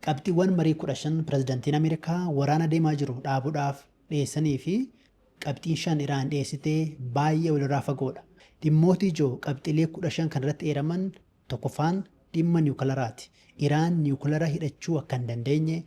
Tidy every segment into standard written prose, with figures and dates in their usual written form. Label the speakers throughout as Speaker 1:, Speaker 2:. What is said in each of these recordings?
Speaker 1: Qabxiiwwan marii 15 pirezidantiin Ameerikaa waraana deemaa jiru dhaabuudhaaf dhiyeessanii fi qabxiin 5 Iraan dhiyeessite baay'ee walirraa fagoodha. Dhimmooti ijoo qabxiilee 15 kanarratti eeraman tokkoffaan dhimma niwukilaaraati. Iraan niwukilara hidhachuu akka hin dandeenye,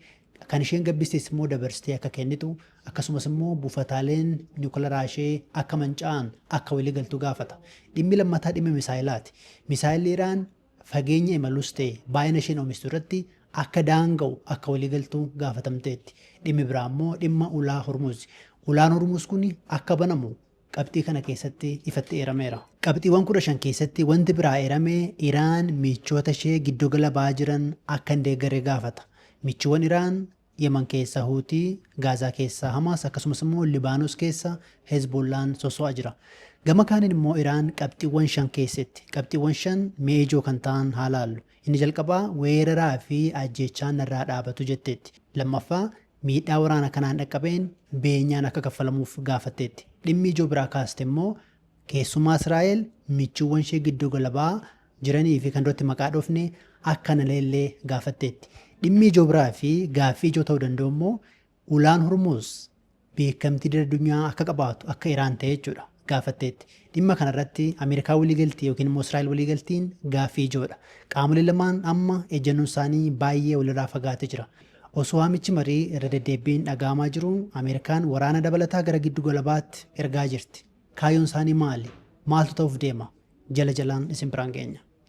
Speaker 1: kan isheen gabbistes immoo dabarsitee akka kennitu, akkasumas immoo buufataaleen niwukilaraa ishee akka manca'an akka waliigaltu gaafata. Dhimmi lammataa dhimma misaayilaati. Misaayilli Iraan fageenya imalus ta'e baay'ina isheen oomishtu irratti akka daanga'u akka waliigaltu gaafatamteetti. Dhimmi biraa immoo dhimma ulaa Hormuz. Ulaan Hormuz kun akka banamu qabxii kana keessatti ifatti eerameera. Qabxiiwwan 15 keessatti wanti biraa eerame Iraan michoota ishee giddugala ba'aa jiran akka hin deeggarre gaafata. Michuuwwan Iraan Yemen keessa Huutii, Gaazaa keessa Hamaas, akkasumas immoo Libaanos keessa Hezbollaan soso'aa jira. Gama kaaniin immoo Iraan qabxiiwwan 5 keessatti. Qabxiiwwan 5 mee ijoo kan ta'an haa laallu. Inni jalqabaa weeraraa fi ajjeechaan narraa dhaabatu jetteetti. Lammaffaa, miidhaa waraana kanaan dhaqqabeen beenyaan akka kaffalamuuf gaafatteetti. Dhimmi ijoo biraa kaaste immoo keessumaa Israa'el michuuwwan ishee giddugala ba'aa jiranii fi kan duratti maqaa dhoofne akka hin haleellee gaafatteetti. Dhimmi ijoo biraa fi gaaffii ijoo ta'uu danda'u immoo ulaan Hormuz beekamtii idil addunyaa akka qabaatu, akka Iraan ta'e jechuudha, gaafatteetti. Dhimma kanarratti Ameerikaa waliigaltii yookiin immoo Israa'el waliigaltiin gaaffii ijoodha. Qaamoleen lamaan amma ejjennoon isaanii baay'ee walirraa fagaatee jira. Osoo waamichi marii irra deddeebbiin dhaga'amaa jiru, Ameerikaan waraana dabalataa gara giddugala bahaatti ergaa jirti. Kaayyoon isaanii maali? Maaltu ta'uuf deema? Jala jalaan isin biraan geenya.